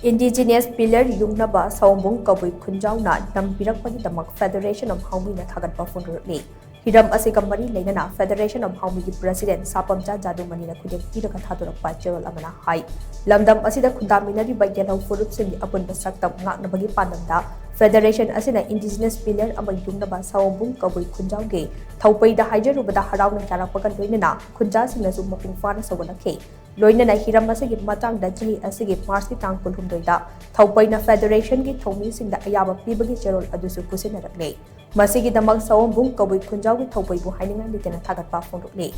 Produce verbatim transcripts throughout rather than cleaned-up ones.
Indigenous Pillar ꯌꯨꯡꯅꯕ ꯁꯑꯣꯝꯕꯨꯡ Kabui ꯈꯨꯟꯖꯥꯎꯅ ꯅꯝꯕꯤꯔꯛꯄꯒꯤꯗꯃꯛ Federation of ꯍꯥꯎꯃꯤꯅ ꯊꯥꯒꯠꯄ ꯐꯣꯡꯗꯣꯔꯛꯂꯤ꯫ ꯍꯤꯔꯝ ꯑꯁꯤꯒ ꯃꯔꯤ ꯂꯩꯅꯅ Federation of ꯍꯥꯎꯃꯤꯒꯤ President ꯁꯥꯄꯝꯆꯥ ꯖꯥꯗꯨꯃꯅꯤꯅ ꯈꯨꯗꯦꯡ ꯄꯤꯔꯒ ꯊꯥꯗꯣꯔꯛꯄ ꯆꯦꯔꯣꯜ ꯑꯃꯅ ꯍꯥꯏ, ꯂꯝꯗꯝ ꯑꯁꯤꯗ ꯈꯨꯟꯗꯥꯃꯤꯟꯅꯔꯤꯕ ꯌꯦꯜꯍꯧ ꯐꯨꯔꯨꯞꯁꯤꯡꯒꯤ ꯑꯄꯨꯟꯕ ꯁꯛꯇꯝ ꯉꯥꯛꯅꯕꯒꯤ ꯄꯥꯟꯗꯝꯗ Federation ꯑꯁꯤꯅ Indigenous Pillar ꯑꯃ ꯌꯨꯡꯅꯕ ꯁꯑꯣꯝꯕꯨꯡ ꯀꯕꯨꯏ ꯈꯨꯟꯖꯥꯎꯒꯤ ꯊꯧꯄꯩꯗ ꯍꯥꯏꯖꯔꯨꯕꯗ ꯍꯔꯥꯎꯅ ꯌꯥꯔꯛꯄꯒ ꯂꯣꯏꯅꯅ ꯈꯨꯟꯖꯥꯁꯤꯡꯅꯁꯨ ꯃꯄꯨꯡ ꯐꯥꯅ ꯁꯧꯒꯠꯂꯛꯈꯤ꯫ ꯂꯣꯏꯅꯅ ꯍꯤꯔꯝ ꯑꯁꯤꯒꯤ ꯃꯇꯥꯡꯗ ꯆꯍꯤ ꯑꯁꯤꯒꯤ ꯃꯥꯔꯆꯀꯤ ꯇꯥꯡ ꯀꯨꯟꯍꯨꯝꯗꯣꯏꯗ ꯊꯧꯄꯩꯅ Federationꯒꯤ ꯊꯧꯃꯤꯁꯤꯡꯗ ꯑꯌꯥꯕ ꯄꯤꯕꯒꯤ ꯆꯦꯔꯣꯜ ꯑꯗꯨꯁꯨ ꯈꯨꯠꯁꯤꯟꯅꯔꯛꯂꯦ꯫ ꯃꯁꯤꯒꯤꯗꯃꯛ ꯁꯑꯣꯝꯕꯨꯡ ꯀꯕꯨꯏ ꯈꯨꯟꯖꯥꯎꯒꯤ ꯊꯧꯄꯩꯕꯨ ꯍꯥꯏꯅꯤꯡꯉꯥꯏ ꯂꯩꯇꯅ ꯊꯥꯒꯠꯄ ꯐꯣꯡꯗꯣꯛꯂꯤ꯫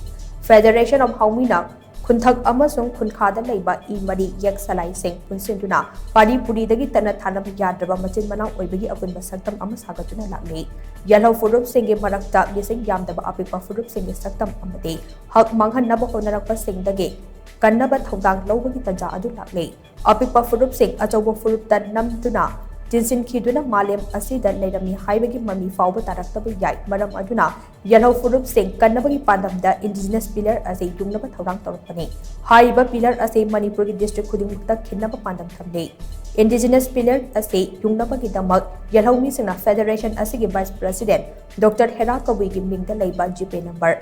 Federation of ꯍꯥꯎꯃꯤꯅ ꯈꯨꯟꯊꯛ ꯑꯃꯁꯨꯡ ꯈꯨꯟꯈꯥꯗ ꯂꯩꯕ ꯏ ꯃꯔꯤ ꯌꯦꯛ ꯁꯂꯥꯏꯁꯤꯡ ꯄꯨꯟꯁꯤꯟꯗꯨꯅ ꯄꯥꯔꯤ ꯄꯨꯔꯤꯗꯒꯤ ꯇꯠꯅ ꯊꯥꯅꯕ ꯌꯥꯗ꯭ꯔꯕ ꯃꯆꯤꯟ ꯃꯅꯥꯎ ꯑꯣꯏꯕꯒꯤ ꯑꯄꯨꯟꯕ ꯁꯛꯇꯝ ꯑꯃ ꯁꯥꯒꯠꯇꯨꯅ ꯂꯥꯛꯂꯤ꯫ ꯌꯦꯜꯍꯧ ꯐꯨꯔꯨꯞꯁꯤꯡꯒꯤ ꯃꯔꯛꯇ ꯃꯤꯁꯤꯡ ꯌꯥꯝꯗꯕ ꯑꯄꯤꯛꯄ ꯐꯨꯔꯨꯞꯁꯤꯡꯒꯤ ꯁꯛꯇꯝ ꯑꯃꯗꯤ ꯍꯛ ꯃꯥꯡꯍꯟꯅꯕ ꯍꯣꯠꯅꯔꯛꯄꯁꯤꯡꯗꯒꯤ ꯀꯟꯅꯕ ꯊꯧꯗꯥꯡ ꯂꯧꯕꯒꯤ ꯇꯥꯟꯖꯥ ꯑꯗꯨ ꯂꯥꯛꯂꯤ꯫ ꯑꯄꯤꯛꯄ ꯐꯨꯔꯨꯞꯁꯤꯡ ꯑꯆꯧꯕ ꯐꯨꯔꯨꯞꯇ ꯅꯝꯗꯨꯅ ꯆꯤꯟꯁꯤꯟꯈꯤꯗꯨꯅ ꯃꯥꯂꯦꯝ ꯑꯁꯤꯗ ꯂꯩꯔꯝꯃꯤ ꯍꯥꯏꯕꯒꯤ ꯃꯃꯤ ꯐꯥꯎꯕ ꯇꯥꯔꯛꯇꯕ ꯌꯥꯏ꯫ ꯃꯔꯝ ꯑꯗꯨꯅ ꯌꯦꯜꯍꯧ ꯐꯨꯔꯨꯞꯁꯤꯡ ꯀꯟꯅꯕꯒꯤ ꯄꯥꯟꯗꯝꯗ Indigenous Pillar ꯑꯁꯤ ꯌꯨꯡꯅꯕ ꯊꯧꯔꯥꯡ ꯇꯧꯔꯛꯄꯅꯤ꯫ ꯍꯥꯏꯔꯤꯕ pillar ꯑꯁꯤ ꯃꯅꯤꯄꯨꯔꯒꯤ district ꯈꯨꯗꯤꯡꯃꯛꯇ ꯈꯤꯟꯅꯕ ꯄꯥꯟꯗꯝ ꯊꯝꯂꯤ꯫ Indigenous Pillar ꯑꯁꯤ ꯌꯨꯡꯅꯕꯒꯤꯗꯃꯛ ꯌꯦꯜꯍꯧ ꯃꯤꯁꯤꯡꯅ Federation ꯑꯁꯤꯒꯤ Vice President Doctor ꯍꯦꯔꯥ ꯀꯕꯨꯏꯒꯤ ꯃꯤꯡꯗ ꯂꯩꯕ GPay number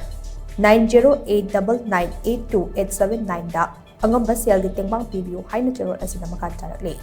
nine zero eight double nine eight two eight seven nine ꯗ ꯑꯉꯝꯕ ꯁꯦꯜꯒꯤ ꯇꯦꯡꯕꯥꯡ ꯄꯤꯕꯤꯌꯨ ꯍꯥꯏꯅ ꯆꯦꯔꯣꯜ ꯑꯁꯤꯗ ꯃꯈꯥ ꯇꯥꯔꯛꯂꯤ꯫